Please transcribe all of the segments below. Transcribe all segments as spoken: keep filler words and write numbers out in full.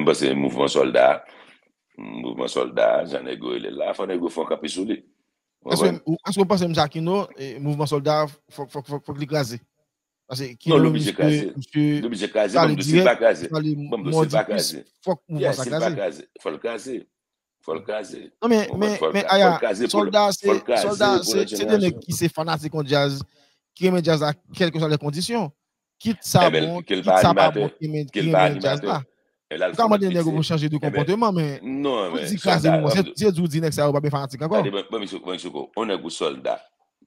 Paske mouvman sòlda, mouvman sòlda, jan nèg yo rele l la, fò nèg yo fè yon kanpe sou li. Ou Èske konprann? ou- èske w panse menm jan ak Kino, e, mouvman sòlda, fòk, fòk, fòk, fòk li kraze? Paske Non, Kino, li oblije kraze. misye, misye, Li oblije kraze, pale ban m di w si l pa dirèk, kraze. pale Ban m di w mò si l pa di plis, kraze. fòk mouvman Yeah, sa si l pa kraze. Kraze, fò l kraze. Fò l kraze. Non, men, Ou men, konprann? Fò l men, fò l Aya, kraze pou sòlda, se, fò l kraze sòlda, pou se, lòt se de nèg jenerasyon. Ki se fanatik yon djaz, ki renmen djaz la, kèlkeswa lè kondisyon. Kit sa Enben, bon, ke l kit pa sa pa bon, animatè, ki renmen, ke ki l pa renmen djaz animatè. la. E la l Ou ka fè mande nèg ou piti. pou chanje de Enben, konpòteman, men non, pou men di kraze sòlda, mouvman, se, se di w di nèg sa yo pa byen fanatik ankò. Tande, ban, ban m eksplike, ban m eksplike w. On nèg ou sòlda,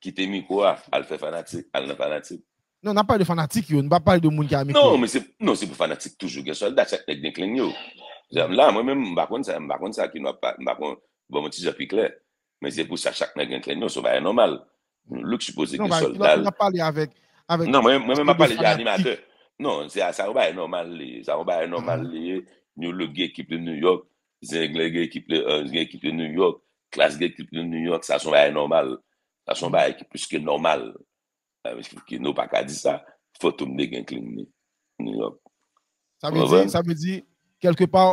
kite mikwo a, al fè fanatik, al nan fanatik. Non, n ap pale de fanatik yo, nou pa pale de moun ki a mikwo. Non, men se, non, se pou fanatik toujou gen sòlda, chak nèg gen klenn yo. La, mwen menm, m pa konn sa, m pa konn sa ki nou ap pa, m pa konn, bon, mwen ti jan pi klè. Men se pou sa, chak nèg gen klenn yo, se yon bagay nòmal. Luke sipoze Non, gen ba, sòlda. N ap pale avèk, avèk Non, mwen, mwen menm de ap pale de fanatik. Animatè. Non, se sa yon bagay nòmal li ye. Sa yon bagay nòmal li ye. New Look gen ekip li New York. Zen gen ekip li, euh, gen ekip li New York. Klass gen ekip li New York. Sa se yon bagay nòmal. Sa se yon bagay ki plis ke nòmal. Sa vle di ke nou pa ka di sa. Fantom de gen klenn li New York. Sa vle di, sa vle di, kèlke pa,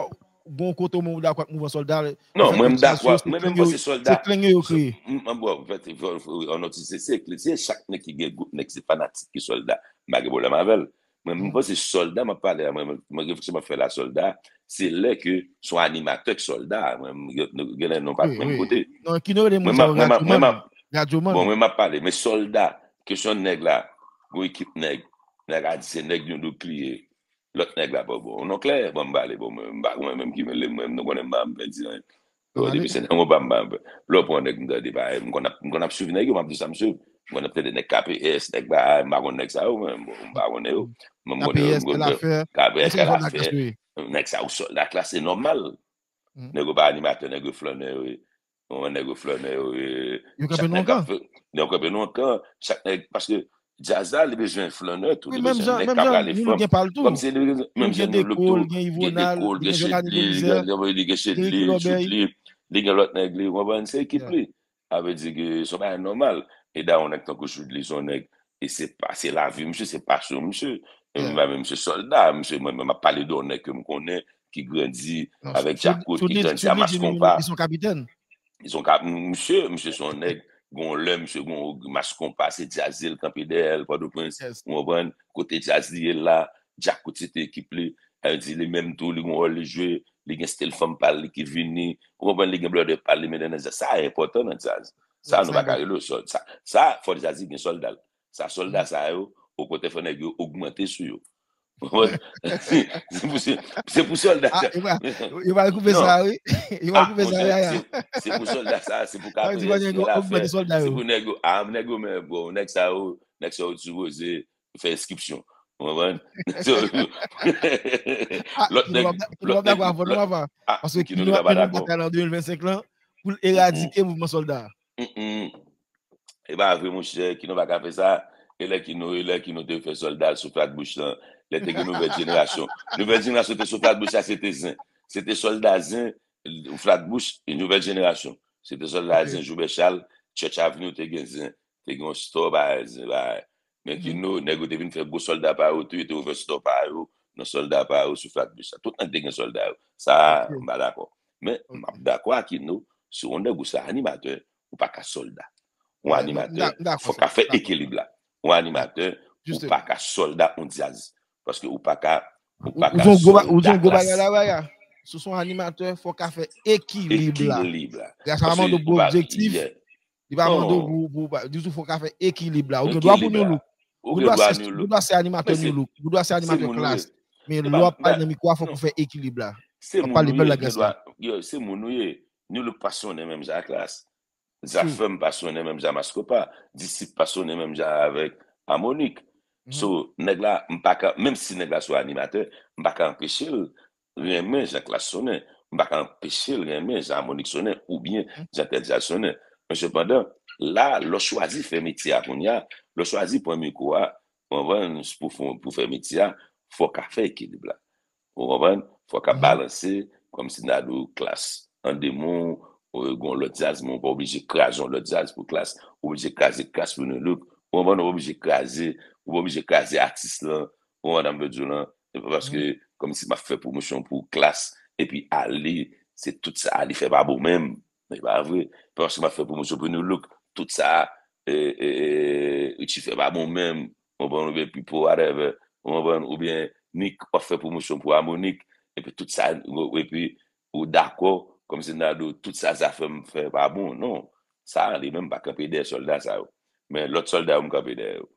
bon kote ou menm ou dakò ak mouvman sòlda. Non, mwen m dakò. Mwen menm mwen se sòlda. Se klenn yo kreye. Mwen, bon, an fèt, an nòt se, se, se chak nèg ki gen gwoup nèg se fanatik ki sòlda. M pa gen pwoblèm avè l. Mwen, mwen panse sòlda m ap pale a, mwen, mwen refleksyon m ap fè la sòlda, se lè ke se yon animatè k sòlda, mwen, mwen, gen lè nou pa menm kote. Non, ki nou rele moun sa yo radyoman. Radyoman. Bon, mwen m ap pale, men sòlda, kesyon nèg la, gon ekip nèg, nèg a di se nèg yon douk li ye, lòt nèg la pa bon. Non klè, bon, m pale, bon, mwen, m pa, mwen menm ki mele, mwen, nou konnen m pa m pèdi anyen. Bon, depi se nan mwen pa m pa m pè. Lè w pran nèg m tande pa, m konn ap, m konn ap swiv nèg yo, m ap di sa m swiv. M konn ap tande nèg K P S, nèg ba, m pa konn nèg sa yo, mwen, bon, m pa konnen yo. Mwen m konnen yo, m konn K P S, L F R. Nèg sa yo sòlda Klass, se nòmal. Nèg yo pa animatè, nèg yo flannè yo ye. Bon, nèg yo flannè yo ye. Yo kanpe nan yon kan. Yo kanpe nan yon kan. Chak nèg, paske djaz la, li bezwen flannè tou, li bezwen nèg k ap rale fanm. Kòmsi li gen, menm jan New Look tou, gen Dekol, gen Chedli, gen Chedli, gen Chedli, Chedli, li gen lòt nèg li, ou konprann, se ekip li. Sa vle di ke se yon bagay nòmal. E dayè yon nèg tankou Chedli, se yon nèg, e se pa, se lavi misye, se pasyon misye. E m pa menm misye sòlda, misye, mwen menm m ap pale de yon nèg ke m konnen, ki grandi avèk Djakout, ki grandi a Mass Konpa. Li se yon kapitèn. Misye, misye se yon nèg, gon lè, misye gon Mass Konpa, se djaz li, l kanpe dèyè l, Pòtoprens, ou konprann, kote djaz li ye la, Djakout se te ekip li, sa vle di li menm tou, li gon wòl li jwe, li gen stil fanm pa l, li ki vini, ou konprann, li gen blòdè pa l, li mennen nan djaz, sa enpòtan nan djaz, sa nou pa ka rele yo sòlda, sa, sa, fò djaz li gen sòlda l, sa sòlda sa yo, okontrè fò nèg yo ogmante sou yo. Se pou sòlda sa. Yo va koupe sa, wi. Yo va koupe sa, wi. Se pou sòlda sa, se pou K P S la fè. Se pou nèg yo, a, nèg yo, men bon, nèg sa yo, nèg sa yo sipoze fè enskripsyon. Ou konprann? Lòt nèg, lòt nèg, paske ki nou ka batay an de mil vennsenk lan pou l eradike mouvman sòlda. E pa vre, monchè, ki nou pa ka fè sa. E lè ki nou, e lè ki nou te fè sòlda sou Flatbush lan, lè te gen nouvèl jenerasyon. Nouvèl jenerasyon te sou Flatbush la, se te zen. Se te sòlda zen, Flatbush, nouvèl jenerasyon. Se te sòlda zen, Joubert Charles, Church Avenue te gen zen. Te gen yon store bagay zen, bagay. Men ki nou, nèg yo te vin fè gwo sòlda pa yo tou, yo te ouvè store pa yo, nan sòlda pa yo sou Flatbush la. Tout nèg te gen sòlda yo. Sa, m pa dakò. Men, m ap dakò ak nou, si yon nèg ou se animatè, ou pa ka sòlda. Yon animatè, fòk ka fè ekilib la. Yon animatè, ou pa ka sòlda yon djaz. Paske ou pa ka, ou pa ka sòlda Klass. Si w se yon animatè, fòk ka fè ekilib la. Ekilib la. Sa pa mande w pou objektif, li pa mande w pou, pou, ditou fòk ka fè ekilib la. Ou gen dwa pou New Look. Ou gen dwa se animatè New Look. Ou gen dwa se animatè Klass. Men lè w ap pale nan mikwo a, fòk ou fè ekilib la. W ap pale bèl langaj la. Se moun ou ye. New Look pa sonnen menm jan ak Klass. Zafèm pa sonnen menm jan Mass Konpa. Disip pa sonnen menm jan avèk Amonic. So, nèg la, m pa ka, menm si nèg la se yon animatè, m pa ka anpeche l renmen jan Klass sonnen. M pa ka anpeche l renmen jan Amonic sonnen oubyen jan tèl djaz sonnen. Men sepandan, la, lè w chwazi fè metye a kounye a, lè w chwazi pran mikwo a, ou konprann, pou, pou fè metye a, fò w ka fè ekilib la. Ou konprann? Fò w ka balanse, kòmsi n ta di w Klass an de men w, ou gen yon lòt djaz, men w pa oblije kraze yon lòt djaz pou Klass, ou oblije kraze Klass pou New Look, ou konprann? Ou pa oblije kraze, ou pa oblije kraze atis lan, ou konprann sa m vle di w lan? Se pa paske kòmsi m ap fè pwomosyon pou Klass epi Ale, se tout sa Ale fè pa bon menm. Se pa vre. Se pa paske m ap fè pwomosyon pou Nu Look, tout sa e, e, e, Richie fè pa bon menm. Ou konprann? Oubyen Pipo, whatever. Ou konprann? Oubyen Nick, w ap fè pwomosyon pou Harmonik, epi tout sa, epi ou dakò, kòmsi m ta di w, tout sa Zafèm fè pa bon. Non. Sa Ale menm pa kanpe dèyè sòlda sa yo. Men lòt sòlda yo, m kanpe dèyè yo.